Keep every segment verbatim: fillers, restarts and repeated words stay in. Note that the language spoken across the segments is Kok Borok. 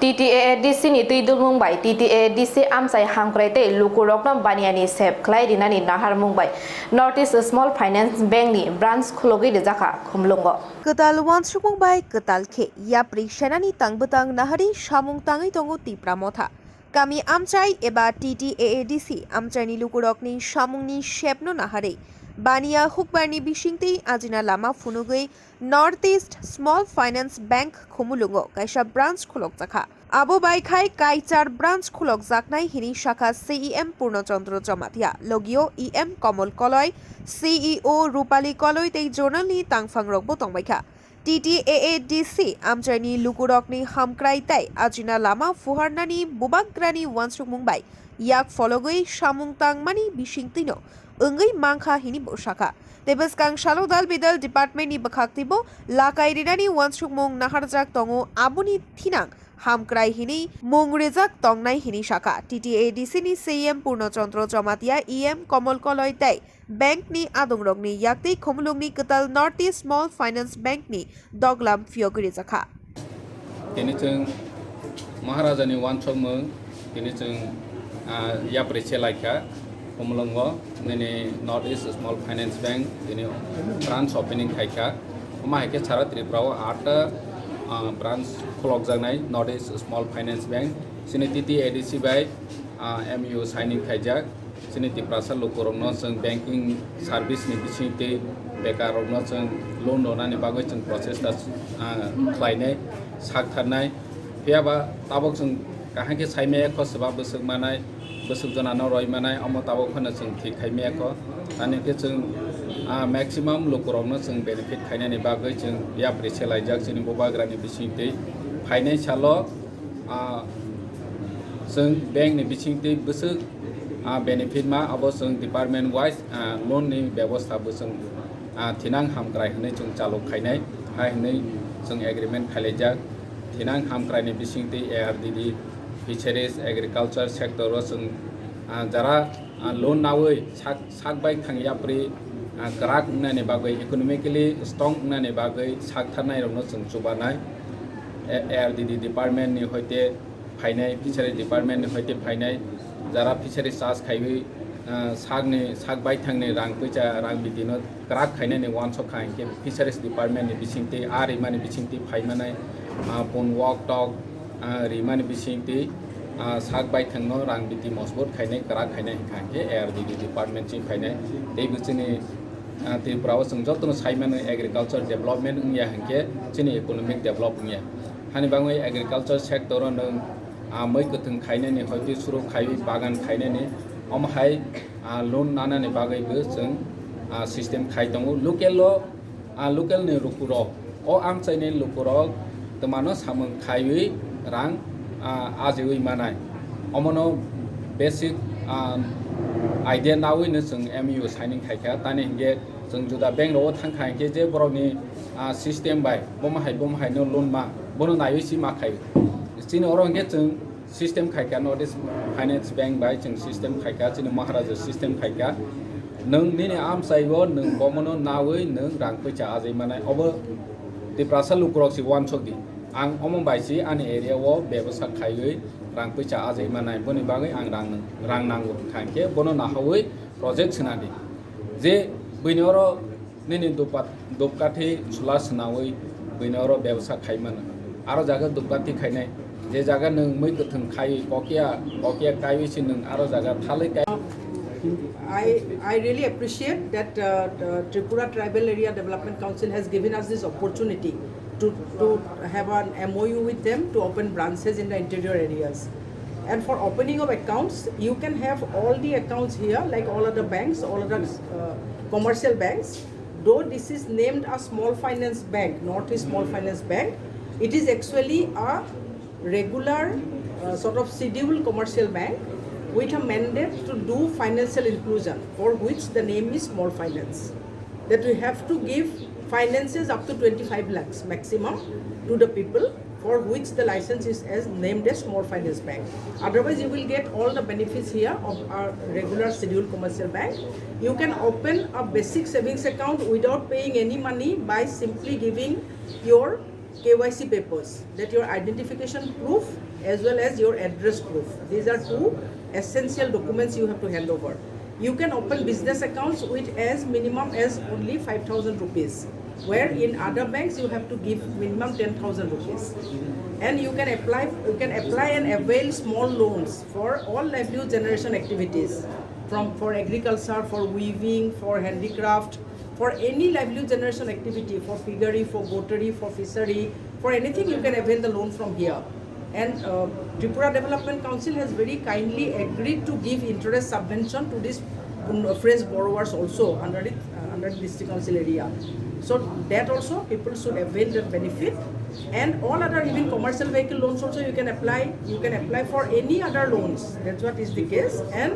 T T A A D C ni twi dulmung bai T T A A D C amchai hamkrai tei lukurokno baniani sep khlai rinani naharmung bai North East Small Finance Bank ni branch khulogwi rijak kha Khumlungo. Kwtal uansukmung bai kwtal khe yapri senani tangbwtang naharwi samung tangwi tongo Tipra Motha. Kami amchai eba T T A A D C amchaini lukurokni samungni sepno naharwi baniya hukbarni bisingtwi ajina lama phunugwi North East Small Finance Bank Khumulungo kaisa branch khulokjakha. Abo bai khai kaichar branch khulokjaknai hini sakha C E M Purno Chandra Jamatia, logio E M Komol Koloi, C E O Rupali Koloi tei journalni tangphangrokbo tongbaikha. T T A A D C amchaini lukurokni hamkrai tei ajina lama phuarnani bubagrani uansukmung bai yak phologwi samung tangmani bisingtwino wngwi mankha hini bo sakha. Tei bwskang salo dal bidal department ni bwkhaktwibo lakai rinani uansukmung naharjak tongo, aboni thinang hamkrai hini mung rijak tongnai hini sakha. T T A D C ni C E M Purno Chandra Jamatia, E M Komol Koloi tei bank ni adongrokni yaktwi Khumulungni kwtal North East Small Finance Bank ni doglam phiyogwi rijakha. Tini chwng Maharaja ni uansukmung, tini chwng, ah, yapri se laikha Khumulungo nini North East Small Finance Bank tini branch opening khaikha. Omo hai khe sara Tripura o atta, ah, branch khulokjaknai North East Small Finance Bank. Chini T T A D C bai, ah, M U signing khaijak. Chini Tiprasa lukurokno chwng banking service ni bisingtwi bekarrokno chwng loan rwnani bagwi chwng prochesta, ah, khlainai, saktharnai. Phiyaba tabuk chwng kaham khe saimaya kho, swba bwswk manai, bwswk jonano roi manai, omo tabuk phano chwng thik khaimaya kho. Ani khe chwng, ah, maximum lukurokno chwng benefit khainani bagwi chwng yapri se laijak chini bubagrani bisingtwi. Phainai salo, ah, chwng bank ni bisingtwi bwswk, ah, benefit ma, abo chwng department wise, ah, loan ni bebostha bo chwng, ah, thinang hamkrai hwnwi chwng chalok khainai, hai hwnwi chwng agreement khailaijak. Thinang hamkrai ni bisingtwi A R D D, fisheries, agriculture sector o chwng, ah, jara, ah, loan nawi sak, sak bai thang yapri, ah, kwrak wngnani bagwi, economically strong wngnani bagwi saktharnai rokno chwng chubanai. A-, A R D D department ni hoite phainai, fisheries department ni hoite phainai, jara fisheries chas khaiwi, ah, sakni, sak baithangni rang puisa, rang bitino kwrak khainani uansuk kha hinkhe fisheries department ni bisingtwi, ah, rimani bisingtwi phaimanai, ah, pun wok tok, ah, rimani bisingtwi, ah, sak baithangno rang biti mosbut khainai, kwrak khainai hinkha hinkhe A R D D department chini phainai. Tei bo chini, ah, Tripura o chwng jotono saimano agriculture development wngya hinkhe chini economic develop wngya. Hani bagwi agriculture sector o nwng, ah, mui kwthwng khainani, hoitwi suru khaiwi bagan khainani, omo hai, ah, loan nanani bagwi bo chwng, ah, system khai tongo. Local o, ah, local ni lukurok, o amchaini lukurok twmano samung khaiwi rang, ah, ajiwi manai. Omono basic, ah, idea nawino chwng M U signing khaikha. Tani hinkhe chwng juda bank rogo thangkha hinkhe je borokni, ah, system bai bomo hai bomo haino loan ma, bono naiwi si ma khai. Chini oro hinkhe chwng system khaikha, North East Finance Bank bai chwng system khaikha, chini Maharaja system khaikha. Nwng nini amchaibo nwng bomono nawi nwng rang puisa ajai manai. Obo Tiprasa lukurok si uansuk di. Ang omo bai si ani area o bebasa khaiwi rang puisa ajai manai. Boni bagwi ang rang, rang nango hinkha hinkhe bono nahawi project swnadi. Je buini oro nini dupat-, dupkathi chwla swnawi buino oro bebsa khaimano. Aro jaga dupkathi khainai, je jaga nwng mui kwthwng khai kokya, kokya kaiwi se nwng aro jaga thalwi kai. I, I really appreciate that, uh, the Tripura Tribal Area Development Council has given us this opportunity to, to have an M O U with them to open branches in the interior areas. And for opening of accounts, you can have all the accounts here, like all other banks, all other, uh, commercial banks. Though this is named a small finance bank, North East Small Finance Bank, it is actually a regular, uh, sort of scheduled commercial bank with a mandate to do financial inclusion, for which the name is small finance. That we have to give finances up to twenty-five lakhs maximum to the people for which the license is as named as small finance bank. Otherwise, you will get all the benefits here of our regular scheduled commercial bank. You can open a basic savings account without paying any money by simply giving your K Y C papers, that your identification proof as well as your address proof. These are two essential documents you have to hand over. You can open business accounts with as minimum as only five thousand rupees, where in other banks you have to give minimum ten thousand rupees. And you can apply, you can apply and avail small loans for all livelihood generation activities, from, for agriculture, for weaving, for handicraft, for any livelihood generation activity, for piggery, for goatery, for fishery, for anything you can avail the loan from here. And uh, Tripura Development Council has very kindly agreed to give interest subvention to these, um, fresh borrowers also under it, uh, under the district council area. So that also people should avail that benefit. And all other, even commercial vehicle loans also you can apply. You can apply for any other loans. That's what is the case. And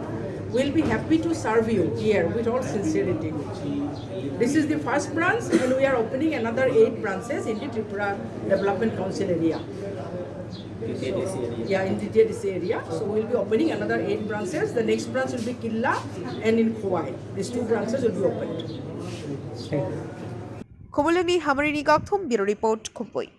we'll be happy to serve you here with all sincerity. This is the first branch, and we are opening another eight branches in the Tripura Development Council area. Yeah, in T T A D C area. So we'll be opening another eight branches. The next branch will be Killa and in Khowai. These two branches will be opened. Khumulwngni Hamrini Gokthum, Bureau Report, Khumpui.